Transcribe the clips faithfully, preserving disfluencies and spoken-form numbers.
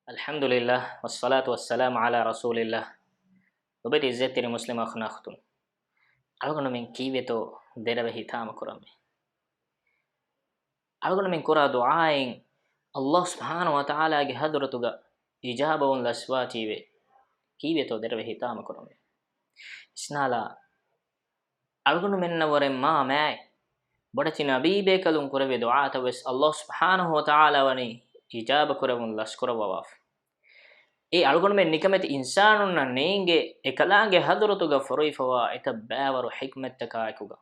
އަލްޙަމްދުލިއްލާހް، ވައްޞަލާތު ވައްސަލާމު ޢަލާ ރަސޫލިއްލާހް. ލޮބެތި އިއްޒަތްތެރި މުސްލިމް އަޚުން އަޚްތުން، އަޅުގަނޑުމެން ކީއްވެތޯ ދެރަވެ ހިތާމަ ކުރަންވީ؟ އަޅުގަނޑުމެން ކުރާ ދުޢާއިން އަލްލާހު ސުބްޙާނަހު ވަތަޢާލާގެ ޙަޟްރަތުގަ އިޖާބަވުން ލަސްވާތީވެ، ކީއްވެތޯ ދެރަވެ ހިތާމަ ކުރަންވީ؟ ވިސްނާލާ، އަޅުގަނޑުމެންނަށް ވުރެ މާ މާތް ބޮޑެތި ނަބީބޭކަލުން ކުރެއްވި ދުޢާތައް ވެސް އަލްލާހު ސުބްޙާނަހު ވަތަޢާލާ ވަނީ އިޖާބަ ކުރެވުން ލަސްކުރައްވަވާފަ. އެ އަޅުގަނޑުމެން ނިކަމެތި އިންސާނުންނަށް ނޭނގޭ އެކަލާނގެ ޙަޟްރަތުގަ ފޮރުވިފަވާ އެތައް ބައިވަރު ޙިކްމަތްތަކާއެކުގަ.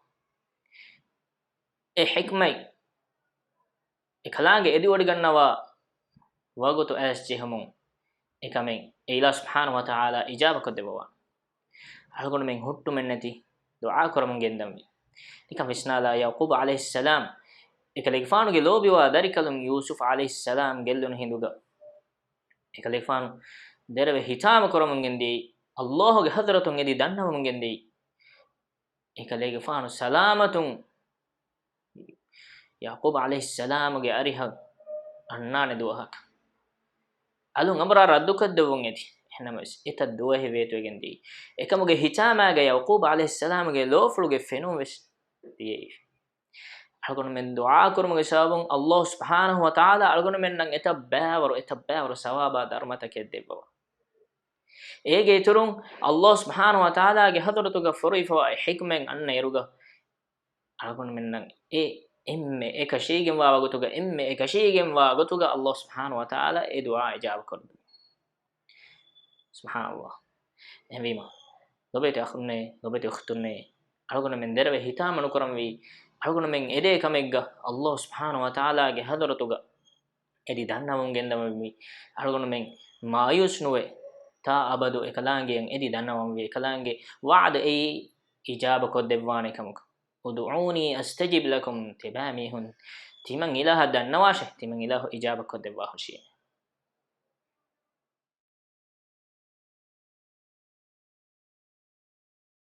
އެ ޙިކްމަތް އެކަލާނގެ އެދިވޮޑިގަންނަވާ ވަގުތު އައިސް ޖެހުމުން އެކަމެއް އެ އިލާހު ސުބްޙާނަހު ވަތަޢާލާ އިޖާބަ ކޮށްދެއްވަވާނެ. އަޅުގަނޑުމެން ހުއްޓުމެއްނެތި ދުޢާ ކުރަމުން ގެންދަންވީ. ނިކަން ވިސްނާލާ، ޔަޢުޤޫބު ޢަލައިހިއްސަލާމް އެކަލޭގެފާނުގެ ލޯބިވާ ދަރިކަލުން ޔޫސުފް ޢަލައިހިއްސަލާމް ގެއްލުނު ހިނދުގަ އެކަލޭގެފާނު ދެރަވެ ހިތާމަ ކުރަމުން ގެންދިޔައީ، އަލްލާހުގެ ޙަޟްރަތުން އެދި ދަންނަވަމުން ގެންދިޔައީ. އެކަލޭގެފާނު ސަލާމަތުން ޔަޢުޤޫބު ޢަލައިހިއްސަލާމުގެ އަރިހަށް އަންނާނެ ދުވަހަކަށް އަލުން އަނބުރާ ރައްދުކޮށްދެއްވުން އެދި. އެހެންނަމަވެސް، އެތައް ދުވަހެއް ވޭތުވެގެން ދިޔައީ. އެކަމުގެ ހިތާމައިގަ ޔަޢުޤޫބު ޢަލައިހިއްސަލާމުގެ ލޯފުޅުގެ ފެނުން ވެސް ދިޔައީ. އަޅުގަނޑުމެން ދުޢާ ކުރުމުގެ ސަބަބުން އަލްލާހު ސުބްޙާނަހު ވަތަޢާލާ އަޅުގަނޑުމެންނަށް އެތައް ބައިވަރު، އެތައް ބައިވަރު ސަވާބާ ދަރުމަތަކެއް ދެއްވަވާ. އޭގެ އިތުރުން އަލްލާހު ސުބްޙާނަހު ވަތަޢާލާގެ ޙަޟްރަތުގަ ފޮރުވިފަވާ އެ ޙިކްމަތް އަންނަ އިރުގަ އަޅުގަނޑުމެންނަށް އެ އެންމެ އެކަށީގެންވާ ވަގުތުގަ، އެންމެ އެކަށީގެންވާ ގޮތުގަ އަލްލާހު ސުބްޙާނަހު ވަތަޢާލާ އެ ދުޢާ އިޖާބަ ކޮށްދެއްވާ. ސުބްޙާނައްލާހް. އެހެންވީމަ، ލޮބެތި އަޚުންނޭ، ލޮބެތި އުޚްތުންނޭ، އަޅުގަނޑުމެން ދެރަވެ ހިތާމަ ނުކުރަންވީ، އަޅުގަނޑުމެން އެދޭ ކަމެއްގަ އަލްލާހު ސުބްޙާނަހު ވަތަޢާލާގެ ޙަޟްރަތުގަ އެދި ދަންނަވަމުން ގެންދަވަންވީ، އަޅުގަނޑުމެން މާޔޫސް ނުވެ، ތާ އަބަދު އެކަލާނގެއަށް އެދި ދަންނަވަންވީ، އެކަލާނގެ ވަޢުދު އެއީ އިޖާބަ ކޮށްދެއްވާނެ ކަމަކަށް. ادعوني أستجب لكم، ތިބާމީހުން، ތިމަން އިލާހަށް ދަންނަވާށޭ، ތިމަން އިލާހު އިޖާބަ ކޮށްދެއްވާހުށީ.